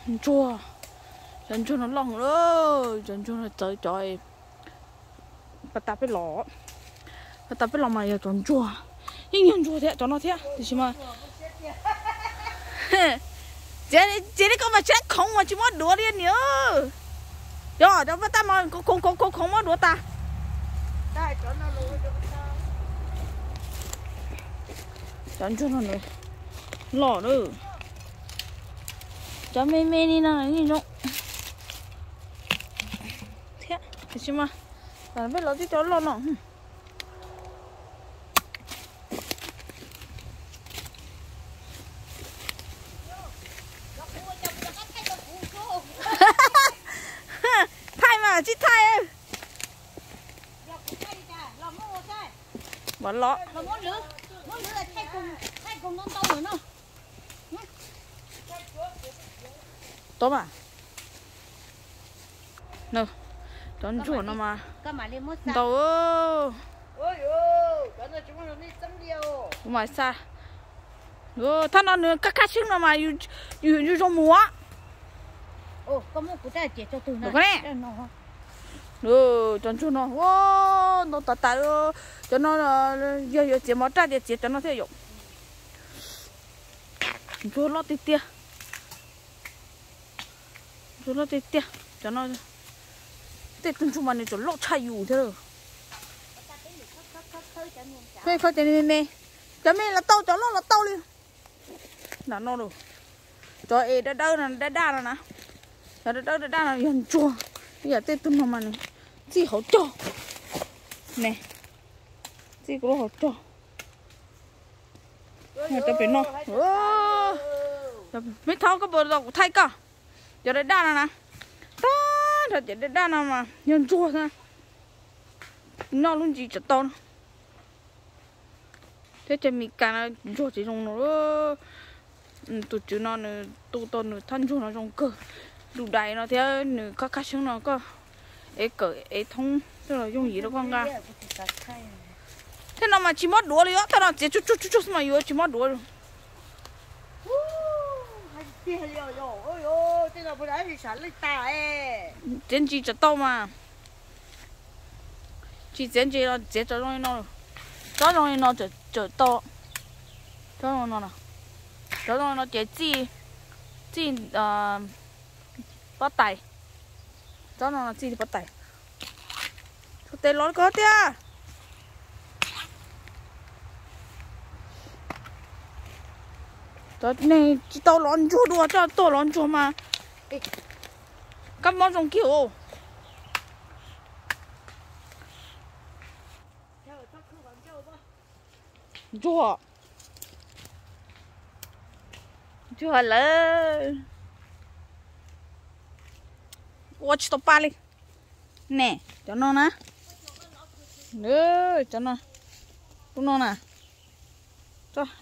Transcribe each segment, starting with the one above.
Ntsuag, cov ntsuag no loj heev lawm, cov ntsuag no txawv cov pas tas peb los, pas tas peb los mas yog cov ntsuag, yeej yog ntsuag thiab cov no thiab tiam sis mas txiav li koj mas tsis khoov mas tsis muab duav li niam. Yog cov pas tas mas khoov khoov khoov muab duav tas. Cov ntsuag no loj lawm, cov me me li no yeej zoo thiab tiam sis mas peb los twb cov loj no. Thaij mas tsis thaij. Los los. Tau mas. Cov ntsuag no mas ntau. Kuv mas xa. Thaj no nws kaj kaj seeb no mas yus zoo mus. Cov ntsuag no ntau tas tas. Cov no yog yuav txiav mov raj ces txiav cov no thiaj yom. Ntsuag loj tiag tiag. Ntsuag loj tiag tiag. Cov no, tej tug ntsuag mas nws tseem loj tshaj yus thiab. Khawb cov me me, cov me los tau, cov loj los tau li. Nram no, cov es dawb dawb daj daj no na, cov dawb dawb daj daj no yog ntsuag, ib yam tej tug no mas nws txij hauv cog ne, txij kuv lub hauv cog. Cov pem no, me thaub koj puas tau kuv thaij koj? Cov daj daj no na, tag nrho cov daj daj no mas yog ntsuag xwb, noj lub ntsis tseem tau no. Thiab cov Mis Kas no ntsuag tsis zoo no. Tus tswv no nws tu tau nws thaj ntsuag no zoo kawg, du dais no thiab nws khab khab seeb no koj ev kawm ev thoob coj los yooj yim rau koj nqa. Thiab no mas tsis mob duav li os, thaj no txiav tsuj tsuj tsuj tsuj xwb mas yuav tsis mob duav. Txiav ntsis tseem tau mas. Tsis txiav ntsis los txiav tsob zoo li no, tsob zoo li no tseem tau. Tsob zoo li no, tsob zoo li no ces txij, txij pob tais. Tsob no txij pob tais. Tes los ko tiag. Cov neeg tsis tau lov ntsuag dua coj tuaj lov ntsuag mas kab mob zoo kiag os. Ntsuag, ntsuag lawm. Ua tsis tau pa li. Ne, cov no na. Cov no, tus no na.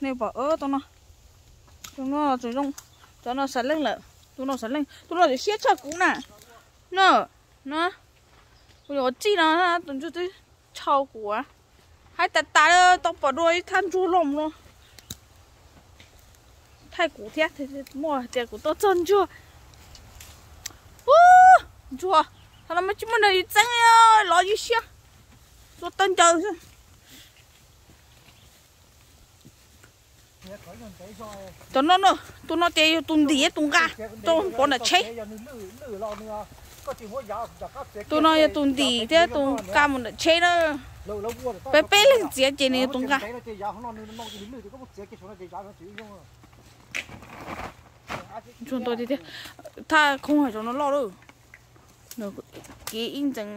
Nej pom, tus no, tus no tseem zoo. Cov no xav leej lawm, tus no xav leej, tus no tseem siab tshaj kuv na. No, no, kuv yuav txij no, tus ntsuag twb tshau kuv. Haib tas tas, tau pom dua ib thaj ntsuag loj no. Thaij kuv thiab, muaj tias kuv tuaj txog ntsuag. Ub, ntsuag, thaum no mas tsis muaj neeg yus txeeb, lov yus siab, tuaj tawb ncaws xwb. Cov no, tus no ces yog tus ntim tus nqa, rau pov nram tsheb. Tus no yog tus ntim thiab tus nqa mus nram tsheb na. Peb peb leeg txiav ces nws yog tus nqa. Ntsuag ntau tiag tiag. Thaj khoob hav zoov no loj lawm. Kev ib ntxeev.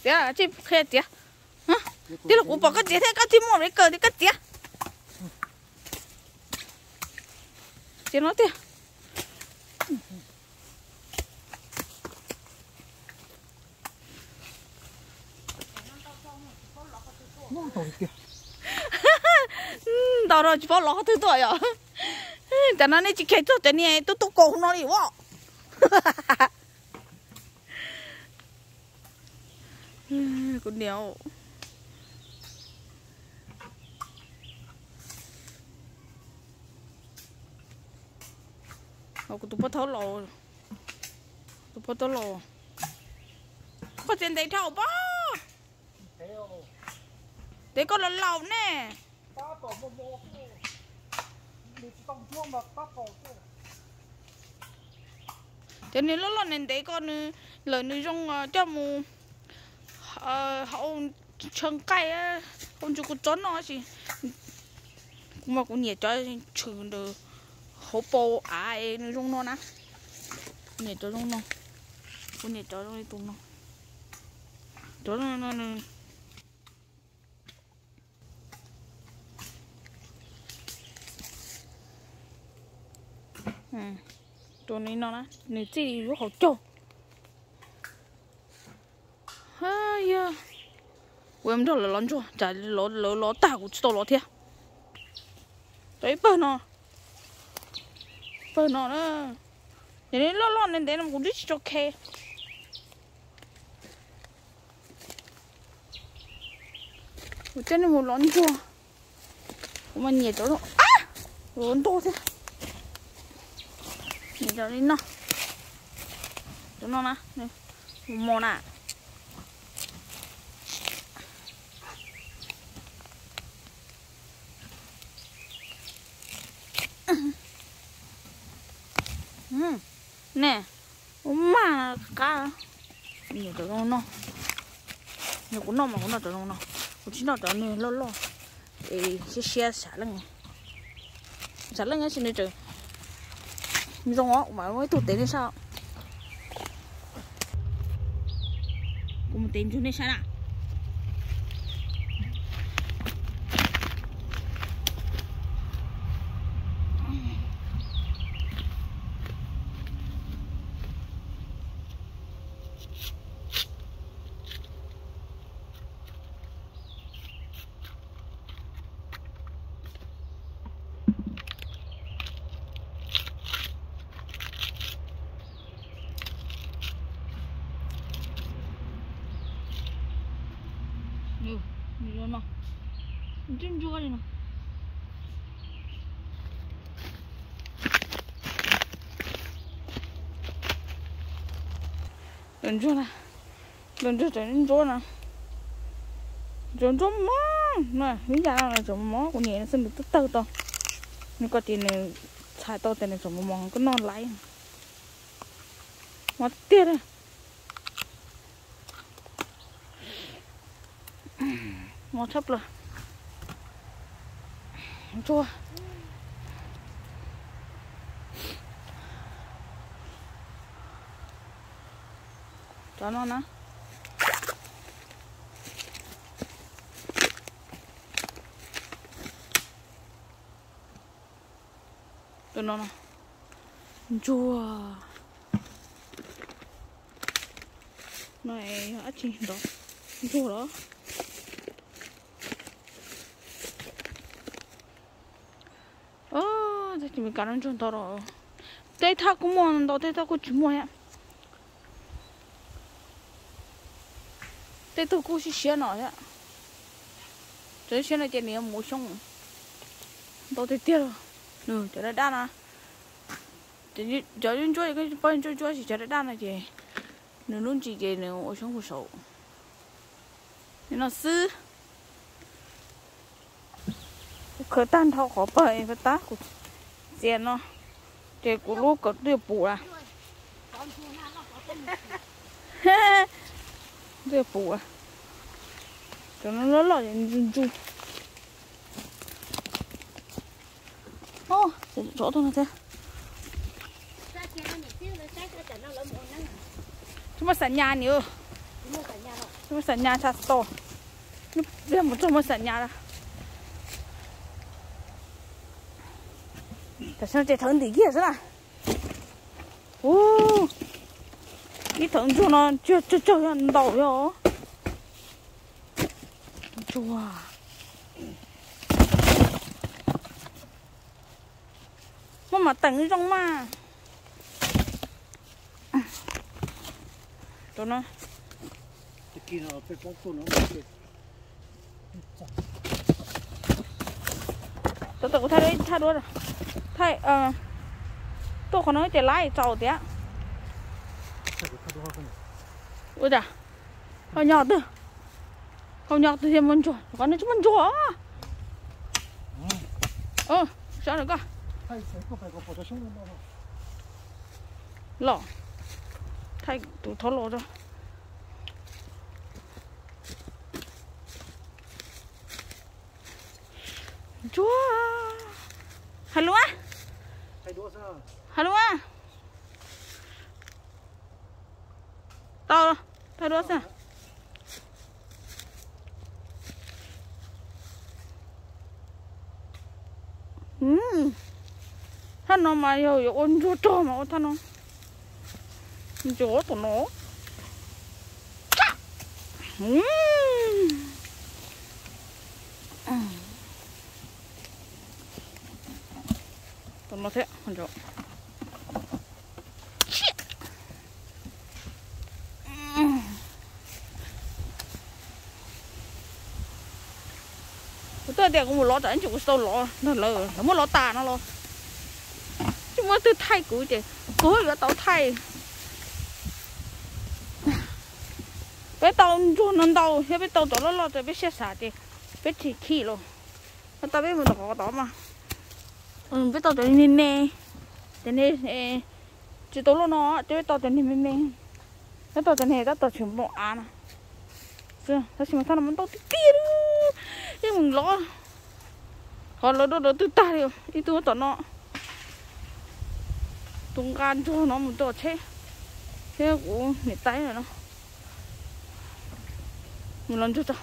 Txiav, tsis qhia txiav. Tij laug, kuv pom koj txiav thiab koj tsis muaj li kawg tias koj txiav. Txiav no tiag. Ntau rau tsis paub lov qhov twg tuaj yom. Tam no nej tsis kheev txog cov niag tub tub kaus no li as. Kuv niam, kuv tus poj thawj los, tus poj thawj los, koj txiv ntev dhau pob, ntev koj los laus ne. Cov niag loj loj ntev ntev ko nws lawm nws zoo coj mus hauv tshaw nqaij, hauv ntsis kuv tsob noj tab sis kuv mas kuv nyiam cov tshwm ntawm hauv paus av es nws zoo no na. Kuv nyiam cov zoo no, kuv nyiam cov zoo li tus no. Cov no, tus no na, nws txij lub hauv caug. Yog kuv nrog lawv los ntsuag, tsam lawv los tag kuv tsis tau los thiab. Cov ib pawg no, pawg no na, yog li loj loj ntev ntev no kuv twb tsis tso khe. Kuv coj nej mus los ntsuag, kuv mas nyiam cov zoo, ua ntau thiab. Nyiam cov li no, cov no na, mos mos na. Ne, ua maj qab. Nyiam cov zoo no, nyiam kuv noj mas kuv noj cov zoo no, kuv tsis noj cov niag loj loj es siab siab sam leej. Sam leej tab sis nws tseem zoo os, kuv mam muab ib tug tev nej saib. Kuv mus tev ntsuag nej saib na. Ntsuag no, ntsuag li no. Ntsuag na, ntsuag cov ntsuab no, cov ntsuab mos no, ib yam no cov mos kuv nyiam xwb nws twb tawg tau. Nws koj ces nws txhais tau tias nws tseem mos mos koj noj laiv. Mos tiag li. Mos tshaj plaws. Ntsuag. Cov no na. Tus no no, ntsuag no es yog dab tsi ntov ntsuag los? Tab sis Meskas no ntsuag ntau los, tej thaj kuj muaj ntau, tej thaj kuj tsis muaj thiab. Tej tug kuj siab siab no thiab. Cov siab no ces nws yuav mus ua xyoob ntau tiag tiag los. Nws cov daj daj na, cov ntsuab ntsuab, poj ntsuab ntsuab, tab sis cov daj daj no ces nws lub ntsis ces nws ua xyoob puag saud. Li no xwb. Kuv khaws tag nrho qhov pawg tab kuv txiav no, ces kuv lub kawm twb yuav puv lawm. Twb yuav puv lawm. Cov no loj loj ntsuj ntsuj. Tsov tau no thiab. Tsis muaj xam nyas niam, tsis muaj xam nyas tshaj sto. Mus txog muaj xam nyas lawm. Tam sim no ces thawv ntim kiag xwb na. Ub, ib thawv ntsuag no tsawg tsawg yog ntau yog ntsuag. Muaj mas teem zoo mas. Cov no, Tos tos kuv thaij duab, thaij duab, thaij, tuaj qhov no ces laib txaus tiag. Ua cas, hau nyo twg, hau nyo twg thiaj muaj ntsuag, qhov no tsis muaj ntsuag. Sab ko los, thaij tus thab los rau. Ntsuag, hais lus, hais lus, tau, thaij duab xwb. Thaj no mas yog yuav ua ntsuag rog mas ua thaj no. Ntsuag tom no. Tom no thiab. Kuv twb tias kuv mus lov tsam ib tsam kuv tsis tau lov nrog lawv, lawv muab lov tas no los tsis muaj leej twg thaij kuv ces kuv yuav tau thaij. Peb tau ntsuag no ntau thiab peb tau cov loj loj ces peb siab xav ces peb tsis khij los. Tau peb mus tom qhov tod mas peb tau cov me me, cov ne tsis tau loj no, peb tau cov niag me me, peb tau cov niag tab tom tseem npau av na. Tab sis mas thaj no mas ntau tiag tiag li. Yeej mus lov qhov lawv dua dua twb tag li, ib tug tom no, tus nqa ntsuag no mus rau tsheb thiab kuv niam tais no mus lov ntsuag tso.